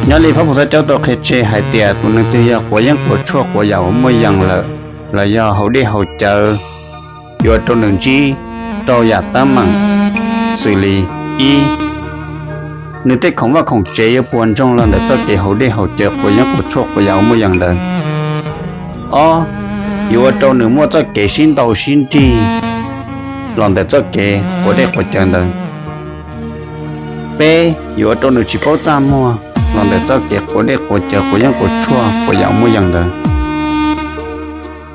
Nyob li Phab Pum Thawj Caub tau qhia tseg hais tias tus neeg twg yog quav yeeb quav tshuaj quav yam uas muaj yees lawm, los yog haus dej haus cawv, yuav ua rau nws ntsib rau yam teeb meem xws li: ib, nws tej khoom vaj khoom tsev yuav puas ntsoog los ntawm txoj kev haus dej haus cawv quav yeeb quav tshuaj quav yam uas muaj yees ntawd. Ob, yuav ua rau nws muaj txoj kev sib ntaus sib nrig los ntawm txoj kev quav dej quav cawv ntawd. Peb, yuav ua rau nws tsis paub txaj muag los ntawm txoj kev quav dej quav cawv quav yeeb quav tshuaj quav yam uas muaj yees ntawd.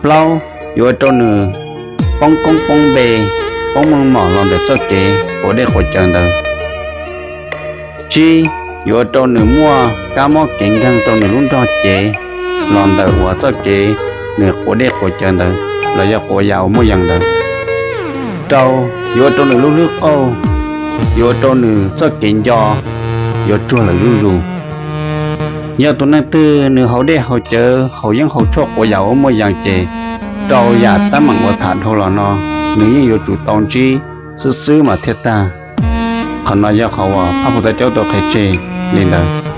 Plaub, yuav ua rau nws poob koob poob npe, poob meej mom los ntawm txoj kev quav dej quav cawv ntawd. Tsib, yuav ua rau nws muaj kab mob kev nkeeg rau nws lub nrog cev los ntawm uas txoj kev nws quav dej quav cawv ntawd los yog quav yam uas muaj yees ntawd. Rau, yuav ua rau nws lub hlwb qauj, yuav ua rau nws txoj kev nco yuav tsuag lawm zuj zus. Yog tus neeg twg nws haus dej haus cawv haus yeeb haus tshuaj quav yam uas muaj yees ces rau yam teeb meem uas tham dhau los no nws yeej yuav tsum tau ntsib xwb xwb mas thiaj tag. Qhov no yog qhov uas Phab Pum Thawj Caub tau qhia tseg li ntawd.